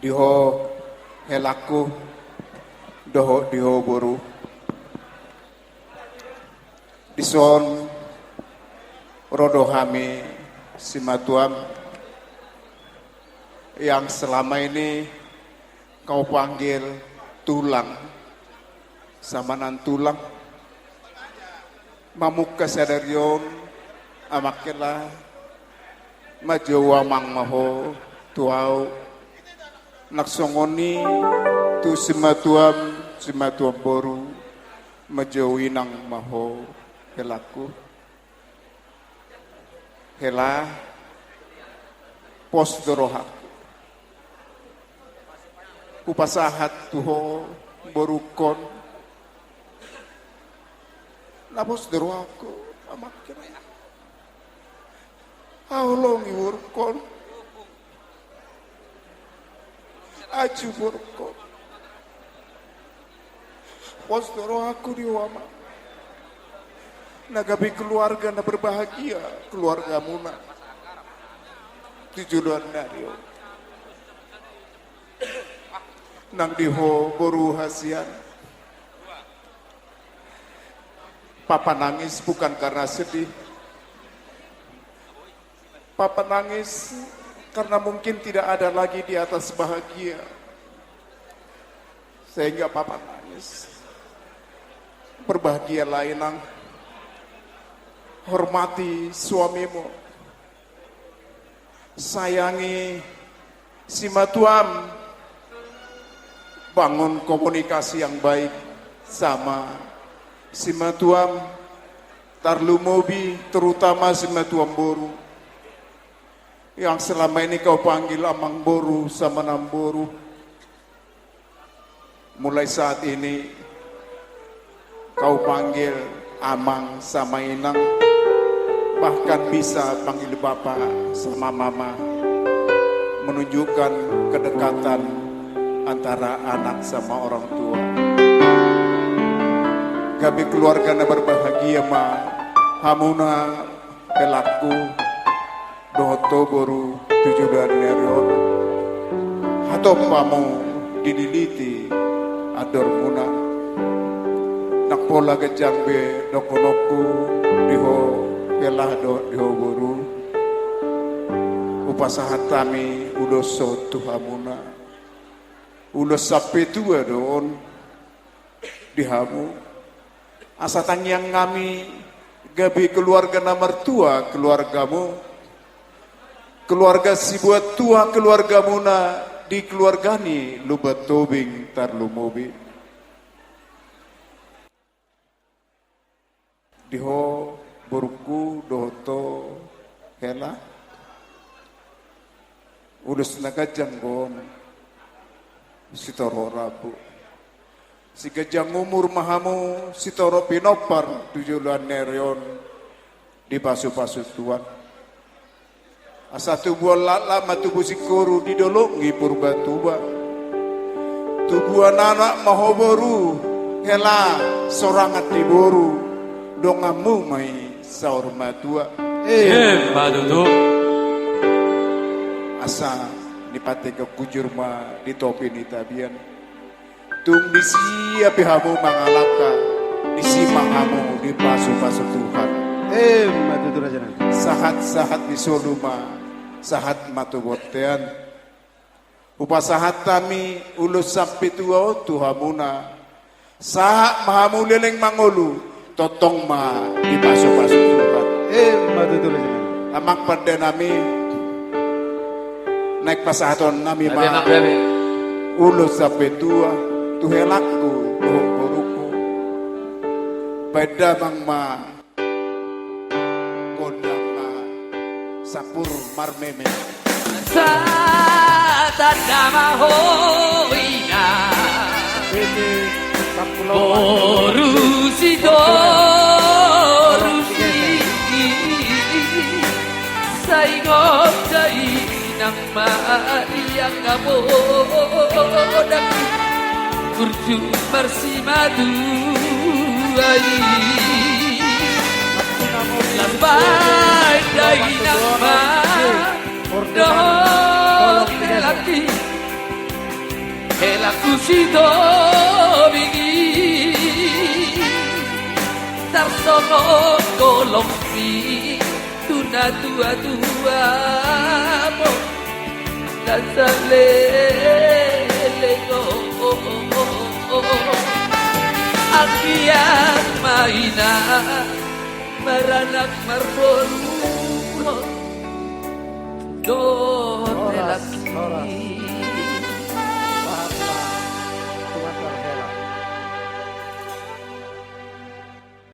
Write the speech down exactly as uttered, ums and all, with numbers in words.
Di ho helangku dohot di ho boru. Dison ro do hami simatuam yang selama ini kau panggil tulang sama nantulang. Mamungka sadari on, amang hela, manjou amang ma ho tu ahu. Nang songon i tu simatuam, simatuam boru, manjou inang ma ho, helangku. Hela, pos do rohangku. Hupasahat tu ho borungkon. Na pos do rohangku, amang hela. Haholongi borungkon. Aju borungkon. Pos do rohangku di ho amang. Na gabe keluarga na berbahagia keluargamuna. Tu joloan ni ari on. Nang di ho boru hasian. Papa nangis bukan karena sedih. Papa nangis karena mungkin tidak ada lagi di atas bahagia. Sehingga papa nangis. Berbahagialah, inang. Hormati suamimu. Sayangi simatuam. Bangun komunikasi yang baik sama simatuam. Tarlumobi terutama simatuam boru yang selama ini kau panggil amang boru sama nang boru. Mulai saat ini kau panggil amang sama inang, bahkan bisa panggil bapak sama mama, menunjukkan kedekatan antara anak sama orang tua. Gabe keluarga na berbahagia ma hamuna, helangku, dohot ho boru, tu joloan ni ari on. Hatop hamu dililiti andormuna. Ndang pola ganjang be dohononku di ho hela dohot di ho boru. Hupasahat hami ulos on tu hamuna. Ulos sampe tua do on di hamu. Asa tangiang hami gabe keluarga na martua keluargamu, keluarga sibuat tua keluargamuna di keluarga ni Lumban Tobing tarlumobi. Di ho borungku dohot ho hela. Ulos na ganjang do on sitorop rambu. Siganjang umur ma hamu sitorop pinompar tu joloan ni ari on dipasupasu Tuhan. Asa tubuan laklak ma tubu singkoru di dolok ni Purbatua. Tubuan anak ma ho boru, hela, sorangan ni boru, donganmu ma i saur matua. Emma tutu. Asa ni pate gak kujur ma di topi ni tapian. Tung disi pe hamu mangalangka, disi ma hamu dipasupasu Tuhan. Emma tutu raja nami. Sahat-sahat ni solu ma, sahat ma tu bontean. Hupasahat hami ulos sampe tua on tu hamuna. Sahat ma hamu leleng mangolu, tongtong ma dipasupasu Tuhan. Emma tutu raja nami. Amang pande nami, naeng pasahaton nami ma ulos sampe tua tu helangku dohot borungku. Baen damang ma gondang ma sampur marmeme. Satanda ma ho ina. Boru sitorusi. Sai gondang inang ma iang na bodak. Burju marsimatua i. Las baen da inang ma dohot helangki. Tu Sitobing i tarsongon golongsi tu natuatua, bo, na saleleng on. Anggiat ma inang maranak marboru, do